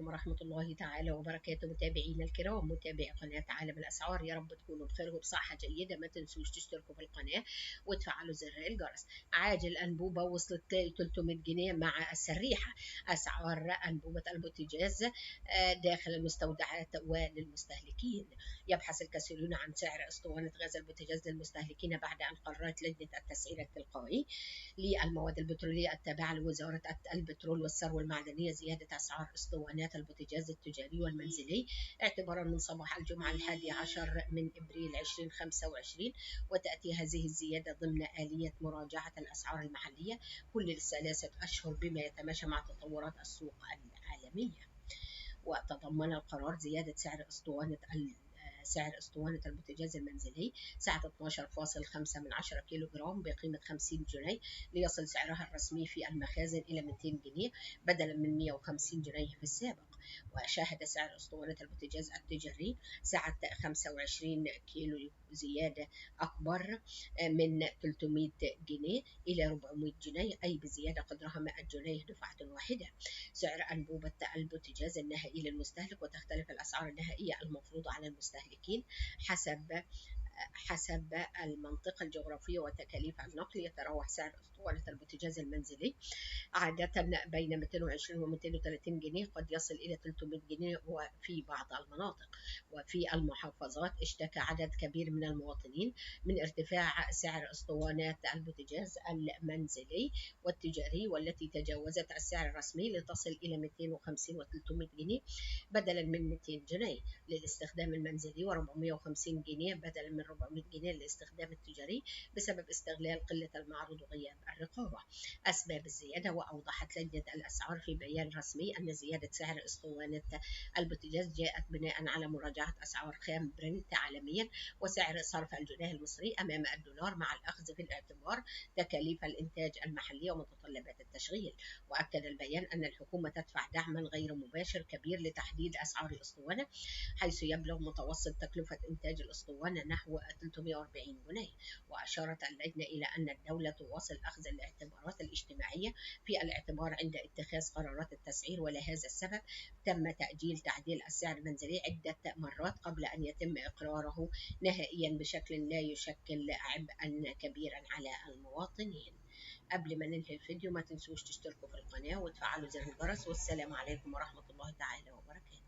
ورحمة الله تعالى وبركاته. متابعينا الكرام، متابعي قناة عالم الأسعار، يا رب تكونوا بخير وبصحة جيدة. ما تنسوش تشتركوا في القناة وتفعلوا زر الجرس. عاجل أنبوبة وصلت 300 جنيه مع السريحة. أسعار أنبوبة البوتاجاز داخل المستودعات وللمستهلكين. يبحث الكثيرون عن سعر اسطوانة غاز البوتاجاز للمستهلكين بعد أن قررت لجنة التسعير التلقائي للمواد البترولية التابعة لوزارة البترول والثروة المعدنية زيادة أسعار اسطوانات البوتاجاز التجاري والمنزلي اعتبارا من صباح الجمعة 11 من إبريل 2025. وتأتي هذه الزيادة ضمن آلية مراجعة الأسعار المحلية كل 3 أشهر بما يتماشى مع تطورات السوق العالمية. وتضمن القرار زيادة سعر اسطوانة البوتاجاز المنزلي سعة 12.5 كيلو جرام بقيمة 50 جنيه، ليصل سعرها الرسمي في المخازن إلى 200 جنيه بدلا من 150 جنيه في السابق. وشهد سعر اسطوانة البوتاجاز التجاري سعة 25 كيلو زيادة أكبر من 300 جنيه إلى 400 جنيه، أي بزيادة قدرها 100 جنيه دفعة واحدة. سعر أنبوبة البوتاجاز النهائي للمستهلك، وتختلف الأسعار النهائية المفروضة على المستهلكين حسب المنطقة الجغرافية وتكاليف النقل. يتراوح سعر اسطوانة البوتاجاز المنزلي عادة بين 220 و 230 جنيه، قد يصل إلى 300 جنيه وفي بعض المناطق. وفي المحافظات اشتكى عدد كبير من المواطنين من ارتفاع سعر اسطوانات البوتاجاز المنزلي والتجاري، والتي تجاوزت السعر الرسمي لتصل إلى 250 و 300 جنيه بدلا من 200 جنيه للاستخدام المنزلي و450 جنيه بدلا من 400 جنيه للاستخدام التجاري، بسبب استغلال قلة المعروض وغياب الرقابة. أسباب الزيادة: وأوضحت لجنة الأسعار في بيان رسمي أن زيادة سعر اسطوانة البوتاجاز جاءت بناء على مراجعة أسعار خام برنت عالميا وسعر صرف الجنيه المصري أمام الدولار، مع الأخذ في الاعتبار تكاليف الإنتاج المحلية ومتطلبات التشغيل. وأكد البيان أن الحكومة تدفع دعما غير مباشر كبير لتحديد أسعار الأسطوانة، حيث يبلغ متوسط تكلفة إنتاج الأسطوانة نحو 340 جنيه. وأشارت اللجنة إلى أن الدولة تواصل أخذ الاعتبارات الاجتماعية في الاعتبار عند اتخاذ قرارات التسعير، ولهذا السبب تم تأجيل تعديل السعر المنزلي عدة مرات قبل أن يتم إقراره نهائيا بشكل لا يشكل عبئا كبيرا على المواطنين. قبل ما ننهي الفيديو، ما تنسوش تشتركوا في القناة وتفعلوا زر الجرس، والسلام عليكم ورحمة الله تعالى وبركاته.